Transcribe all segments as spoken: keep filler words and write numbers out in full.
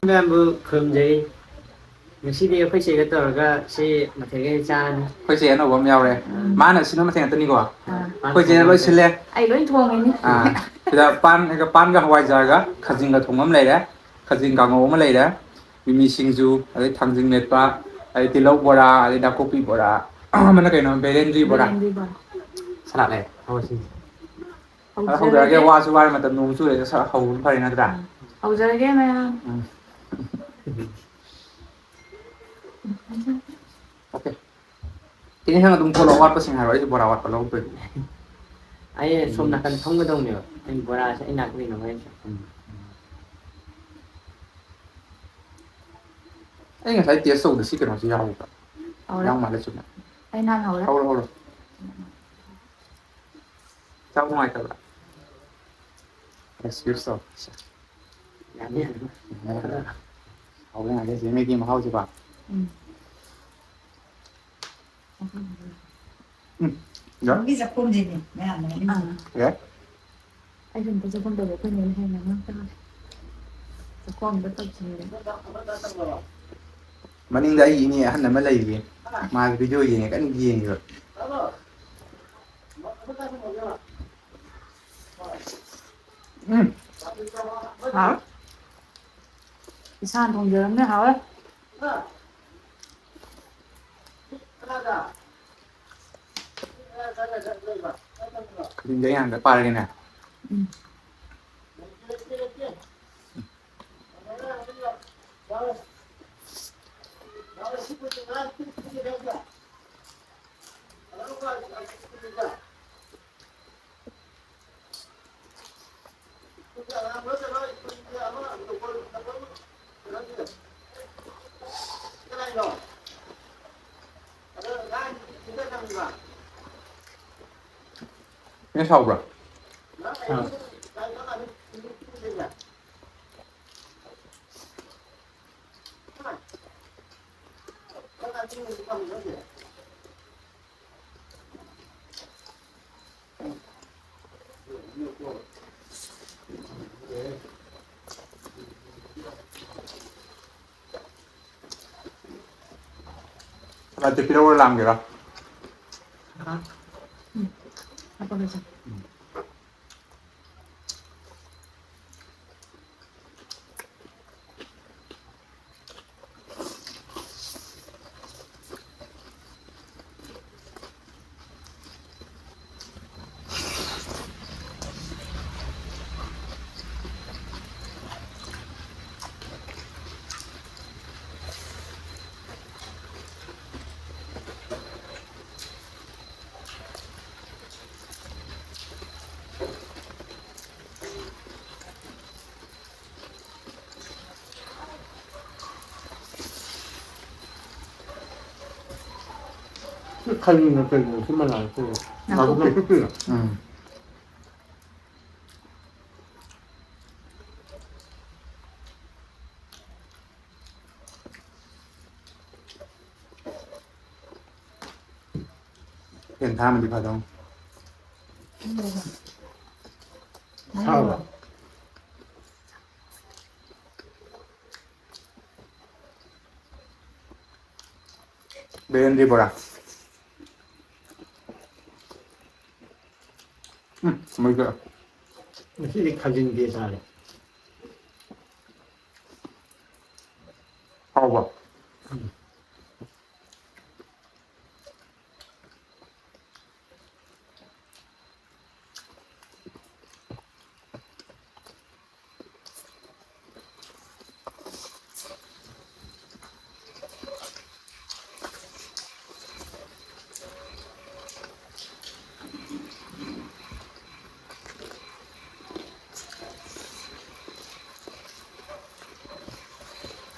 ꯃꯌꯥꯝꯕꯨ ꯈꯨꯔꯨꯝꯖꯔꯤ꯫ ꯉꯁꯤꯗꯤ ꯑꯩꯈꯣꯏ ꯆꯦꯒ ꯇꯧꯔꯒ ꯁꯤ ꯃꯊꯦꯜꯒꯩ ꯆꯥꯔꯅꯤ꯫ ꯑꯩꯈꯣꯏ ꯆꯦ ꯑꯅꯧꯕ ꯑꯃ ꯌꯥꯎꯔꯦ꯫ ꯎꯝ꯫ ꯃꯥꯅ ꯁꯤꯟꯕ ꯃꯊꯦꯜ ꯉꯥꯛꯇꯅꯤꯀꯣ꯫ ꯑꯥ꯫ ꯑꯩꯈꯣꯏ ꯆꯦꯅ ꯂꯣꯏ ꯁꯤꯜꯂꯦ꯫ ꯑꯩ ꯂꯣꯏ ꯊꯣꯡꯉꯤꯅꯤ꯫ ꯑꯥ꯫ ꯁꯤꯗ ꯄꯥꯟ-, ꯄꯥꯟꯒ ꯍꯋꯥꯏꯖꯥꯔꯒ ꯈꯥꯖꯤꯡꯒ ꯊꯣꯡꯕ ꯑꯃ ꯂꯩꯔꯦ꯫ ꯈꯥꯖꯤꯡ ꯀꯥꯡꯉꯧ ꯑꯃ ꯂꯩꯔꯦ꯫ ꯃꯤꯃꯤ ꯁꯤꯡꯖꯨ, ꯑꯗꯩ ꯊꯥꯡꯖꯤꯡ ꯃꯦꯠꯄ, ꯑꯗꯩ ꯇꯤꯜꯍꯧ ꯕꯣꯔꯥ, ꯑꯗꯩ ꯅꯥꯀꯨꯞꯄꯤ ꯕꯣꯔꯥ, ꯑꯃꯅ ꯀꯩꯅꯣ, ꯕꯦꯂꯦꯟꯗ꯭ꯔꯤ ꯕꯣꯔꯥ꯫ ꯕꯦꯂꯦꯟꯗ꯭ꯔꯤ ꯕꯣꯔꯥ꯫ ꯁꯂꯥꯗ ꯂꯩꯔꯦ꯫ ꯍꯧꯔꯁꯤ꯫ ꯑ, ꯍꯧꯖꯔꯒꯦ꯫ ꯍꯧꯖꯔꯒꯦ, ꯋꯥꯁꯨ ꯋꯥꯔꯦ, ꯃꯇꯝ ꯅꯣꯡ ꯆꯨꯔꯦ, ꯁ-, ꯍꯧꯕꯅ ꯐꯔꯦ ꯅꯠꯇ꯭ꯔꯥ? ꯎꯝ꯫ ꯍꯧꯖꯔꯒꯦ ꯃꯌꯥꯝ꯫ ꯎꯝ꯫ OK꯫ ꯏꯅꯦ, ꯅꯪ ꯑꯗꯨꯝ ꯊꯣꯛꯂꯛꯑꯣ, ꯑꯋꯥꯠꯄꯁꯤꯡ ꯍꯥꯏꯔꯣ, ꯑꯩꯁꯨ ꯕꯣꯔꯥ ꯑꯋꯥꯠꯄ ꯂꯧꯔꯛꯇꯣꯏꯅꯦ꯫ ꯑꯩ ꯁꯣꯝ ꯅꯥꯀꯟ ꯐꯝꯒꯗꯧꯅꯦꯕ, ꯑꯩ ꯕꯣꯔꯥꯁꯦ ꯑꯩ ꯅꯥꯛꯇ ꯂꯩꯅꯕ ꯍꯥꯏꯁꯦ꯫ ꯎꯝ꯫ ꯑꯩ ꯉꯁꯥꯏ ꯇꯦꯁ ꯇꯧꯕꯗ ꯁꯤ ꯀꯩꯅꯣꯁꯤ ꯌꯥꯎꯕ꯭ꯔꯥ? ꯌꯥꯎꯔꯦ꯫ ꯌꯥꯎ ꯃꯥꯜꯂꯦ, ꯆꯨꯝꯃꯦ꯫ ꯑꯩ ꯅꯍꯥꯟ ꯍꯧꯔꯦ꯫ ꯍꯧꯔꯣ, ꯍꯧꯔꯣ꯫ ꯆꯥꯕ ꯅꯨꯡꯉꯥꯏꯇꯕ꯭ꯔꯥ? Excuse ꯇꯧ꯫ ꯌꯥꯅꯤ, ꯌꯥꯅꯤ꯫ ꯍꯥꯎꯕ ꯉꯥꯛꯇ ꯁꯤ ꯃꯦꯒꯤ ꯃꯍꯥꯎꯁꯤꯀꯣ꯫ ꯎꯝ꯫ ꯎꯝ, ꯌꯥꯏ꯫ ꯆꯥꯛꯈꯨꯝꯒꯤ ꯆꯥꯛꯈꯨꯝꯁꯤꯅꯦ ꯃꯌꯥꯝꯅ ꯍꯥꯏꯅꯤꯡꯉꯤꯁꯦ꯫ ꯑꯥ꯫ ꯌꯥꯏ꯫ ꯑꯩꯁꯨ ꯑꯝꯇ ꯆꯥꯛꯈꯨꯝ ꯇꯧꯒꯦ, ꯑꯩꯈꯣꯏ ꯅꯦꯅ ꯍꯦꯟꯅ ꯉꯥꯡ ꯇꯥꯔꯦ꯫ ꯆꯥꯛꯈꯨꯝ ꯑꯝꯇ ꯇꯧꯁꯤꯟꯒꯦ꯫ ꯃꯅꯤꯡꯗ ꯑꯩꯒꯤ ꯏꯅꯦ ꯑꯍꯟ ꯑꯃ ꯂꯩꯔꯤꯌꯦ꯫ ꯃꯥꯁꯨ video ꯌꯦꯡꯉꯦ, ꯀꯟꯅ ꯌꯦꯡꯉꯤꯕ꯫ ꯎꯝ꯫ ꯍꯥꯎ꯫ ꯏꯁꯥꯅ ꯊꯣꯡꯖꯔꯕꯅꯤꯅ ꯍꯥꯎꯔꯦ꯫ ꯈꯨꯗꯤꯡꯗ ꯑꯩꯅ ꯍꯟꯗꯛ ꯄꯥꯔꯒꯦꯅꯦ꯫ ꯎꯝ꯫ ꯃꯦꯁ ꯍꯥꯎꯕ꯭ꯔꯥ? ꯑꯥ꯫ ꯆꯥꯇ꯭ꯔꯦꯠ ꯄꯤꯔꯛꯎꯔ ꯂꯥꯝꯒꯦꯔꯥ? ꯎꯝ꯫ ꯍꯥꯞꯄꯒ ꯆꯥ꯫ ꯁꯤ ꯈꯥꯖꯤꯡꯅ ꯀꯩꯅꯣ ꯁꯤ ꯃꯅꯥꯁꯦ ꯀꯩꯅꯣ? ꯅꯥꯀꯨꯞꯄꯤ꯫ ꯅꯥꯀꯨꯞꯄꯤꯔꯣ? ꯎꯝ꯫ ꯐꯦꯟ ꯊꯥꯔꯝꯃꯗꯤ ꯐꯗꯧꯅꯤ꯫ ꯁꯥꯕ꯭ꯔꯣ? ꯕꯦꯂꯦꯟꯗ꯭ꯔꯤ ꯕꯣꯔꯥ꯫ ꯎꯝ, ꯃꯩꯗ꯫ ꯉꯁꯤꯗꯤ ꯈꯥꯖꯤꯡ ꯀꯦ ꯆꯥꯔꯦ꯫ ꯍꯥꯎꯕ? ꯎꯝ꯫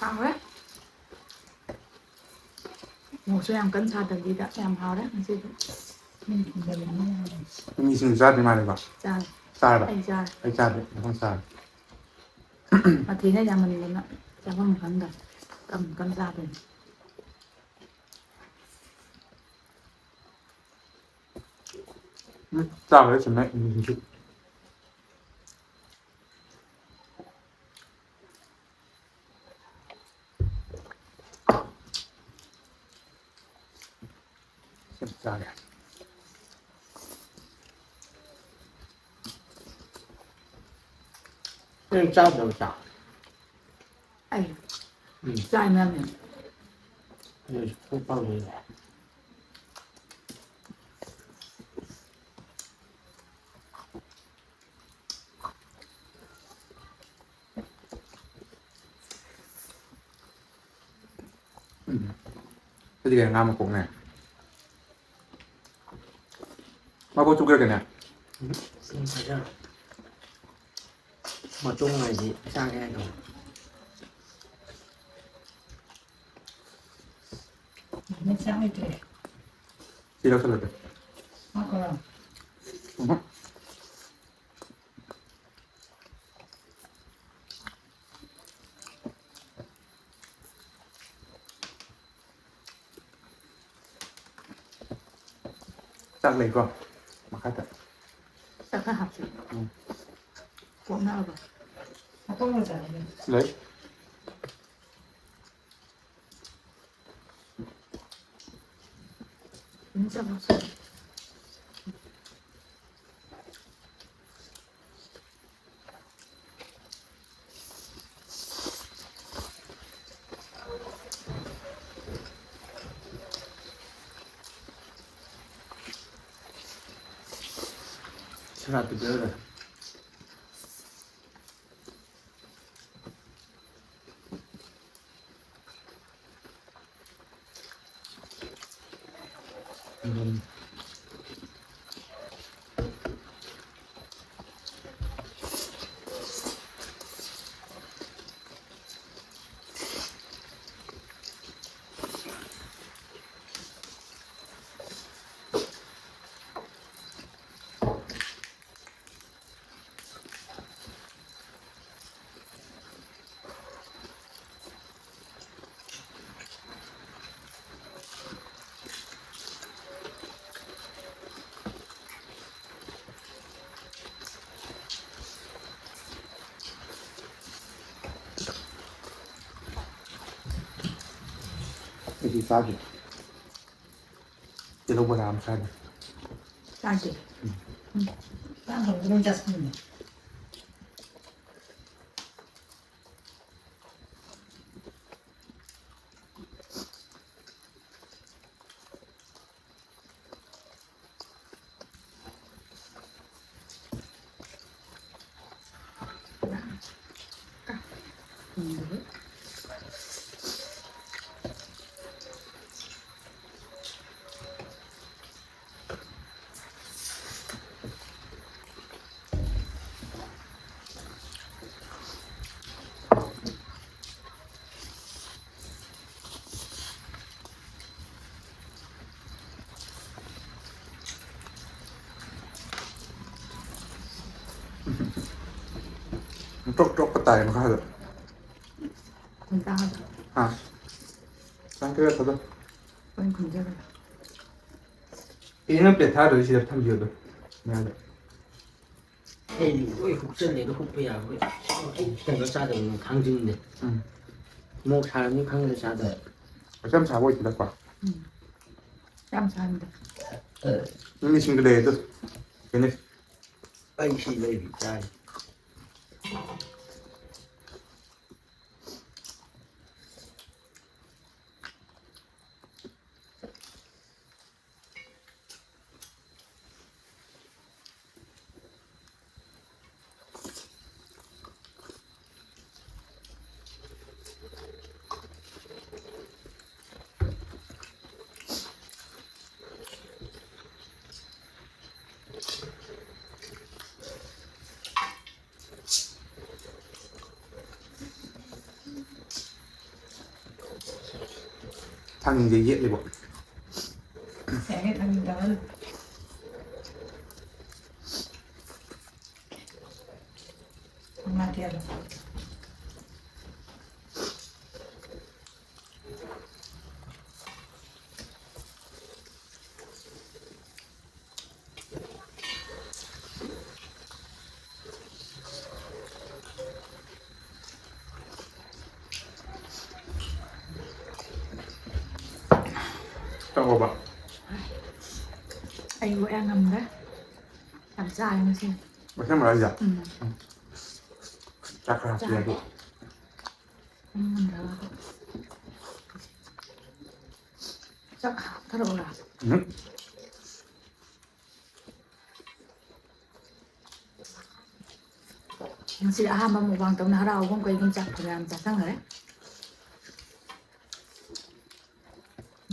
ꯍꯥꯎꯔꯦ꯫ ꯃꯣꯔꯣꯛꯁꯨ ꯌꯥꯝ ꯀꯟꯅ ꯁꯥꯗꯕꯤꯗ ꯌꯥꯝ ꯍꯥꯎꯔꯦ ꯉꯁꯤꯗꯤ꯫ ꯃꯤ ꯁꯤꯡꯖꯨ ꯆꯥꯗ꯭ꯔꯤ ꯃꯥꯜꯂꯦꯀꯣ? ꯆꯥꯔꯦ꯫ ꯆꯥꯔꯕ? ꯑꯩ ꯆꯥꯔꯦ꯫ ꯑꯩ ꯆꯥꯗ꯭ꯔꯤ꯫ ꯃꯊꯪ ꯆꯥꯔꯦ꯫ ꯃꯊꯦꯜꯅ ꯌꯥꯝꯃꯟꯗꯅ ꯆꯥꯐꯝ ꯈꯪꯗꯕ꯫ ꯀꯝ ꯀꯝ ꯆꯥꯗꯣꯏꯅꯣ? ꯎꯝ, ꯆꯥꯕꯗ ꯆꯨꯝꯃꯦ꯫ ꯎꯝ꯫ ꯆꯞ ꯆꯥꯔꯦ꯫ ꯅꯪ ꯆꯥꯗ꯭ꯔꯕ ꯆꯥꯛ? ꯑꯩ ꯎꯝ꯫ ꯆꯥꯏ ꯃꯌꯥꯝ ꯌꯥꯝ꯫ ꯑꯩ ꯄꯨꯛ ꯄꯥꯡ ꯂꯩꯔꯦ꯫ ꯎꯝ꯫ ꯑꯗꯨꯗꯤ ꯀꯩꯅꯣ ꯉꯥ ꯃꯀꯣꯛꯅꯦ꯫ ꯃꯀꯣꯛ ꯆꯨꯞꯀꯦꯔꯥ ꯀꯩꯅꯣ? ꯎꯝ, ꯎꯝ, ꯐꯖꯅ꯫ ꯃꯇꯣꯡ ꯍꯥꯏꯗꯤ ꯆꯥꯒꯦ ꯍꯥꯏꯗꯣ꯫ ꯃꯦꯠꯁ ꯌꯥꯝ ꯂꯩꯇ꯭ꯔꯦ꯫ ꯁꯤ ꯂꯧꯁꯜꯂꯒꯦ꯫ ꯍꯥꯞꯈ꯭ꯔꯣ꯫ ꯎꯝ꯫ ꯆꯥꯛ ꯂꯩꯀꯣ? ꯃꯈꯥꯗ꯫ ꯆꯥꯛ ꯈꯔ ꯍꯥꯞꯁꯤ꯫ ꯎꯝ꯫ ꯄꯣꯛꯅꯕ꯫ ꯑꯄꯪꯕ ꯆꯥꯅꯤꯡꯉꯦ꯫ ꯂꯩ꯫ ꯎꯝ, ꯆꯥꯛ ꯍꯥꯞꯁꯤ꯫ ꯁꯂꯥꯠꯇꯨ ꯄꯤꯔꯛꯑꯣ꯫ ꯎꯝ꯫ ꯑꯩꯗꯤ ꯆꯥꯗ꯭ꯔꯤ꯫ ꯂꯧꯕ ꯂꯥꯛꯑꯝ ꯆꯥꯗꯦ꯫ ꯆꯥꯗꯦ꯫ ꯎꯝ꯫ ꯆꯥꯛ ꯍꯧꯔꯒ ꯑꯗꯨꯝ ꯆꯥꯁꯤꯟꯕꯅꯦ꯫ ꯇ꯭ꯔꯣꯛ ꯇ꯭ꯔꯣꯛꯀ ꯇꯥꯏ ꯃꯈꯥꯗ꯫ ꯈꯣꯟ ꯇꯥꯕ꯭ꯔꯥ? ꯑꯥ꯫ ꯆꯥꯡ ꯈꯔ ꯊꯥꯗꯧ꯫ ꯂꯣꯏ ꯈꯨꯝꯖꯔꯒ꯫ ꯑꯦ, ꯅꯪ ꯄ꯭ꯂꯦꯠ ꯊꯥꯗꯣꯏ ꯁꯤꯗ ꯊꯝꯕꯤꯌꯣ ꯑꯗꯨꯝ꯫ ꯃꯌꯥꯗ꯫ ꯑꯩ ꯂꯣꯏ ꯍꯨꯛꯆꯜꯂꯦ, ꯑꯗꯣ ꯍꯨꯛꯄ ꯌꯥꯔꯣꯏ꯫ ꯑꯩ ꯈꯤꯇꯪꯒ ꯆꯥꯗꯕꯅꯤ ꯈꯥꯡꯖꯤꯡꯗꯦ꯫ ꯎꯝ꯫ ꯃꯣꯛ ꯁꯥꯔꯕꯅꯤ ꯈꯪꯗꯦ ꯆꯥꯗꯕ꯫ ꯑꯆꯝ ꯁꯥꯕ ꯑꯣꯏꯁꯤꯜꯂꯛꯄ꯫ ꯎꯝ꯫ ꯌꯥꯝ ꯁꯥꯍꯟꯗꯦ꯫ ꯅꯪ ꯏꯁꯤꯡꯗ ꯂꯩ ꯑꯗꯨ꯫ ꯀꯩꯅꯣ? ꯑꯩ ꯁꯤ ꯂꯩꯔꯤ ꯆꯥꯔꯤ꯫ ꯊꯥꯡꯖꯤꯡꯁꯦ ꯌꯦꯠꯂꯤꯕꯣ? ꯌꯥꯏꯌꯦ, ꯊꯥꯡꯖꯤꯡ ꯆꯥꯍꯜꯂꯨ꯫ ꯃꯥꯊꯦꯜ꯫ ꯇꯧꯔꯕ? ꯑꯩ ꯂꯣꯏ ꯉꯝꯗ꯭ꯔꯦ꯫ ꯌꯥꯝ ꯆꯥꯔꯦ ꯉꯁꯤ꯫ ꯑꯁꯦꯡꯕꯔꯣ ꯍꯥꯏꯁꯦ? ꯎꯝ꯫ ꯆꯥꯛ ꯈꯔ ꯍꯥꯞꯄꯤꯌꯨ ꯆꯥꯔꯦ꯫ ꯑꯗꯨ꯫ ꯎꯝ, ꯉꯝꯗ꯭ꯔꯕ꯫ ꯆꯥꯛ ꯍꯥꯞꯊꯔꯛꯎꯔꯥ? ꯎꯝ꯫ ꯉꯁꯤ ꯑꯍꯥꯟꯕ mukbang ꯇꯧꯅ ꯍꯔꯥꯎꯒꯨꯝ ꯀꯩꯒꯨꯝ ꯆꯥꯛ ꯐꯅꯌꯥꯝ ꯆꯥꯁꯟꯈ꯭ꯔꯦ꯫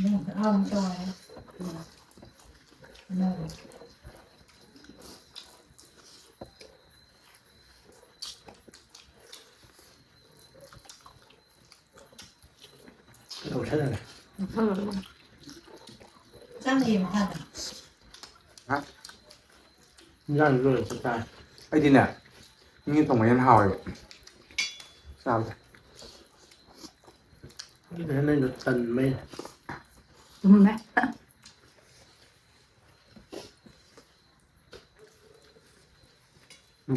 ꯎꯝ, ꯍꯔꯥꯎꯒꯨꯝ ꯇꯧꯔꯦ꯫ ꯎꯝ꯫ ꯎꯝ꯫ ꯂꯧꯁꯜꯂꯒꯦ꯫ ꯂꯧꯁꯜꯂꯒꯦ꯫ ꯆꯪꯉꯤꯌꯦ ꯃꯈꯥꯗ꯫ ꯍꯥ? ꯏꯟꯖꯥꯡ ꯂꯣꯏꯔ ꯆꯠ ꯇꯥꯔꯦ꯫ ꯑꯩꯗꯤꯅꯦ, ꯃꯤ ꯊꯣꯡꯕ ꯍꯦꯟꯅ ꯍꯥꯎꯋꯦꯕ ꯆꯥꯕꯁꯦ꯫ ꯑꯩꯗꯤ ꯍꯦꯟꯅ ꯇꯟꯕꯩꯅꯦ꯫ ꯆꯨꯝꯃꯦ꯫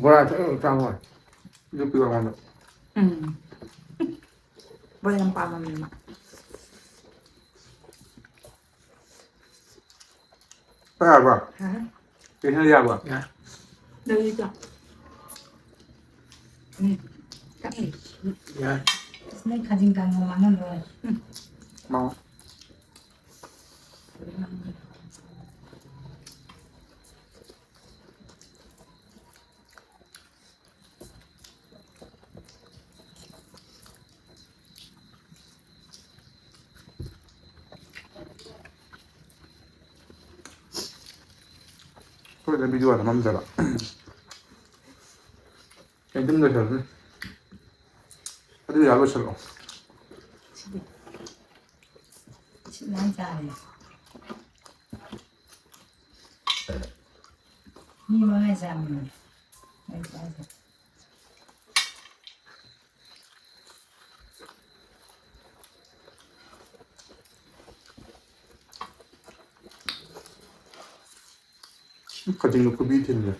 ꯕꯣꯔꯥ ꯆꯠꯂꯒ ꯆꯥꯕ ꯋꯥꯅꯤ꯫ ꯑꯗꯨ ꯄꯤꯔꯛꯑꯣ ꯑꯩꯉꯣꯟꯗ꯫ ꯎꯝ꯫ ꯕꯣꯔꯥ ꯌꯥꯝ ꯄꯥꯝꯃꯝꯅꯦ ꯃꯥ꯫ ꯆꯥ ꯌꯥꯔꯕ? ꯌꯥꯔꯦ꯫ ꯀꯩꯅꯣ ꯌꯥꯔꯕ? ꯌꯥꯔꯦ꯫ ꯂꯩꯔꯤꯗꯣ꯫ ꯎꯝ꯫ ꯆꯠꯂꯤ꯫ ꯌꯥꯔꯦ꯫ ꯑꯁ ꯅꯪ ꯈꯥꯖꯤꯡ ꯀꯥꯡꯉꯧ ꯂꯥꯡꯉꯝꯗꯣꯔꯦ꯫ ꯎꯝ꯫ ꯃꯥ꯫ ꯑꯩꯈꯣꯏꯗ video ꯅꯝꯃꯝꯗ꯭ꯔꯕ꯫ ꯀꯩꯅꯣ ꯑꯗꯨꯝ ꯂꯣꯏꯁꯜꯂꯨꯅꯦ꯫ ꯑꯗꯨ ꯌꯥ ꯂꯣꯏꯁꯜꯂꯣ꯫ ꯁꯤꯗꯤ꯫ ꯁꯤ ꯅꯥꯟ ꯆꯥꯔꯦ꯫ ꯃꯤ ꯃꯉꯥ ꯆꯥꯕꯅꯦ꯫ ꯑꯩ ꯆꯥꯗꯦ꯫ ꯀꯥꯆꯤꯟꯗ ꯈꯨꯕꯤ ꯊꯤꯜꯂꯦ꯫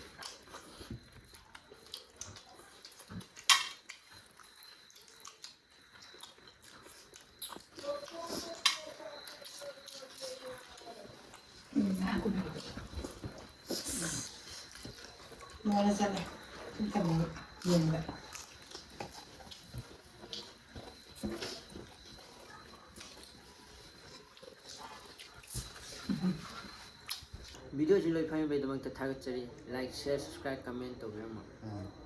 ꯃꯣꯔ ꯆꯠꯂꯦ꯫ ꯁꯨꯝ ꯊꯝꯃꯒ ꯌꯦꯡꯕ꯫ ꯚꯤꯗꯤꯑꯣꯁꯤ ꯂꯣꯏ ꯐꯪꯕꯩꯗꯃꯛꯇ ꯊꯥꯒꯠꯆꯔꯤ꯫ Like, share, subscribe, comment ꯇꯧꯕꯤꯔꯝꯃꯣ꯫ ꯎꯝ꯫